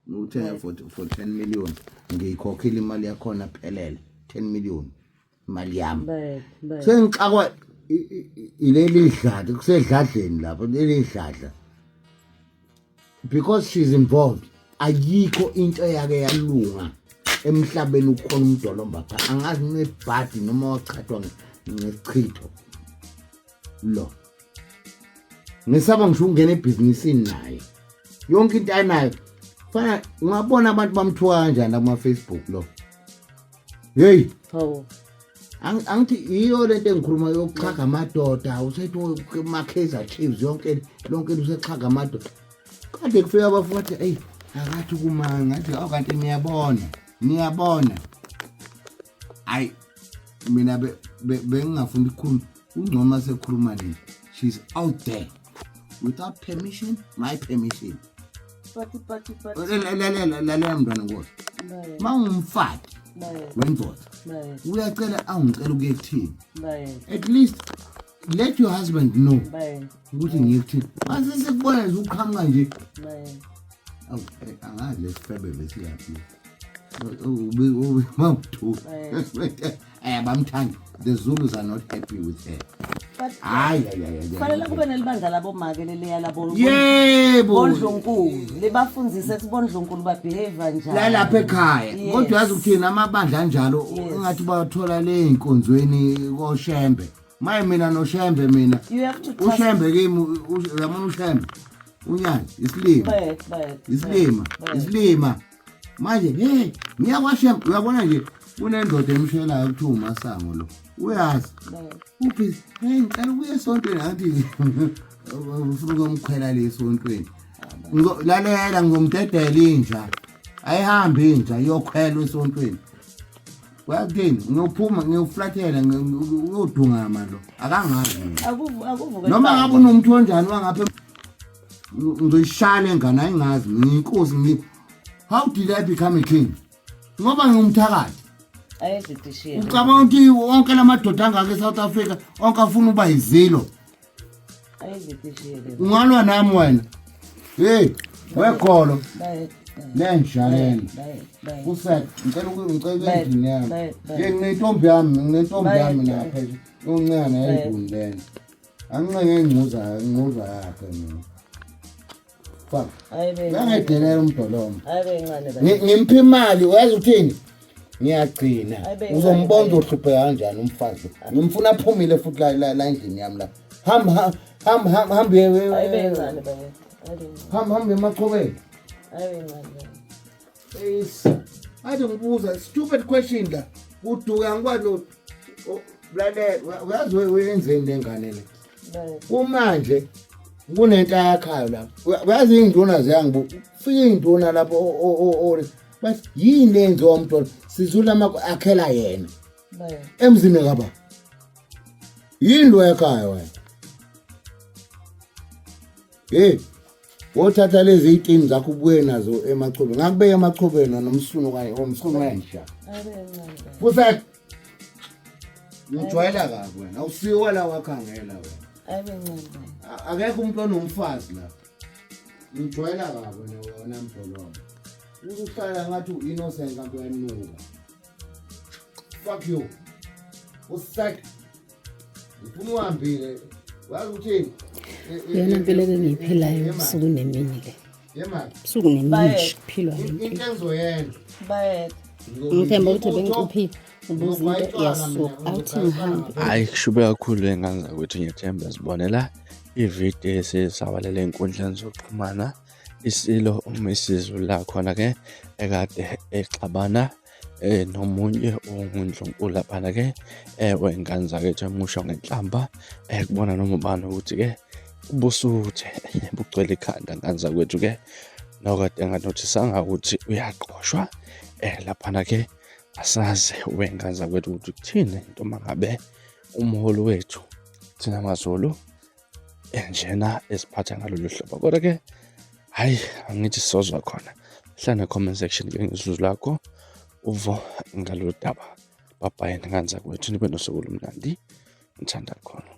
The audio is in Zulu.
Uthenga for 10 million, ngiyikhokhile imali yakhona phelele, 10 million imali yami. Sengixakwa ileli dladla, kusedladleni lapho leli dladla, because she's involved. Ayikho into eyake yalunga emhlabeni. Ukhona umdolomba cha, angazi nebhadi noma wachathwa ngesichitho lo. Ngisaba ngisho ukungena ebhizinisini naye, yonke into anayo fana. Ungabona abantu bamthuka kanjani kuma-Facebook lo. Heyi. Hawu. Angithi iyo lento engikhuluma yokuxhaga amadoda, usethi ma-Kaizer Chiefs yonke lonke usexhaga amadoda. Kade kufika abafuthi, eyi, akathi kuma ngathi awu, kanti niyabona, niyabona. Hayi, mina bengingafuni ukukhuluma, kungcono sekhuluma nini. She's out there without permission, my permission. But Lalela, lalela, mntwana nkosi. Ma ungumfati wendoda, uyacela, awungicela ukuye kuthini, at least let your husband know ukuthi ngiye kuthini. Mase sikubona nje uqhamuka nje. Awu, angazi lesifebe besiyaphi. Ube mawuthu ayabamthanda. The Zulus are not happy with her. But Hayi, hayi, hayi. Kufanele kube nelibandla labomake leliya labo Yebo. bondlunkulu, libafundzise ukuthi bondlunkulu babehave kanjani la lapha ekhaya. Kodwa uyazi ukuthini, amabandla anjalo engathi bathola le inkonzweni koShembe. Maye, mina noShembe, mina You have to trust. uShembe kimi, uyabona uShembe unyani isilima. Isilima. Isilima. Manje hey, ngiyakwashembe, uyabona nje kunendoda emshelayo kuthiwa uMasango lo, uyazi. Uphi? Hey, ngicela ukuya esontweni. Angithi ufuna ukumkhwela le esontweni. Lalela, ngizomdedela inja, ayihambi inja iyokhwelwa esontweni. Uyakuthini? Ngiyophuma, ngiyoflathela, uyodungama lo, akangazi mina. Akuvuke. Noma ngabe unomuntu onjani wangapha, ngizoyishaya le ngane, ayingazi. Ngiyinkosi how did I become a king? Ngoba ngingumthakathi. Ayezidishile. Ucabanga ukuthi wonke la madoda angaka e-South Africa onke afuna ukuba yizilo? Ayezidishile. Ungalwa nami wena? Hey, wegolo lenja lena. Kusek ngicela ngicela endlini yami. Ye, nginentombi yami, nginentombi yami napha uncane endlini lena. Angincenge ingcuza, ingcuza yakhe mina. Fuck. Uyangedelela umdolomba. Ayibe incane. Ngimpha imali, uyazi ukuthini? Ngiyagcina. Ayibe incane. Uzombona uzohlupheka kanjani umfazi. Ngimfuna aphumile futhi la la la endlini yami la. Hamba, hamba, hamba, hamba. Ayibe incane baye. Ayibe incane. Hamba, hamba emachobeni. Ayibe incane baye. Is ade ngibuza stupid question la. Uduka ngikwazi lo. Lalela, uyazi wenzeni lengane le? Baye. Kumanje kunento ayakhayo lapho. Uyazi iy'nduna ziyangibu, fika iy'nduna lapho bathi yini le yenziwa umntwana sizula akhela yena Baye. emzini kaba yini lo ekhaya wena? Hey, wothatha lezi iy'tini zakho ubuye nazo emachobeni, ngakubeka emachobeni nomsunu kanye omsunu wenja. Ayibe incane baye. Futhi ngijwayela kabi wena, awusiwo la wakhangela wena. Ayibe incane baye. Akekho umuntu onomfazi la. Ngijwayela kabi wena, wena mdolomba. Uzuhlala ngathi u-innocent kanti uyanuka. Fuck you. Usak ngifuna uhambile, wazi ukuthini? Iyona mpilo ebengiyiphilayo usuku nemini le. Yemali. Usuku nemini Baye. nje kuphilwa le Into mpilo. engizoyenza, Baye. Ngithemba ukuthi bengicuphile ubuza into iyasuka, awuthi ngihambe. Hhayi, kushube kakhulu ey'ngane zakwethu. Ngiyethemba zibonela ividiyo esisabalele ey'nkundleni zokuxhumana. Isilo uMisizulu la khona-ke ekade exabana nomunye ongundlunkulu laphana-ke wey'ngane zakithi, emusho ngenhlamba, kubona noma ubani ukuthi-ke ubusuthe bugcwele ikhanda, ngane zakwethu-ke, nokade enganothisanga ukuthi uyaqoshwa laphana-ke. Asazi wey'ngane zakwethu ukuthi kuthini into uma ngabe umholi wethu thina maZulu enjena esiphatha ngalolu hlobo. Kodwa-ke hhayi, angithi sizozwa khona hlala comment section ke ngezuzu lakho uvo ngalolu daba. Bye bye, ngane zakwethu, nibe nosuku olumnandi, ngithanda khona.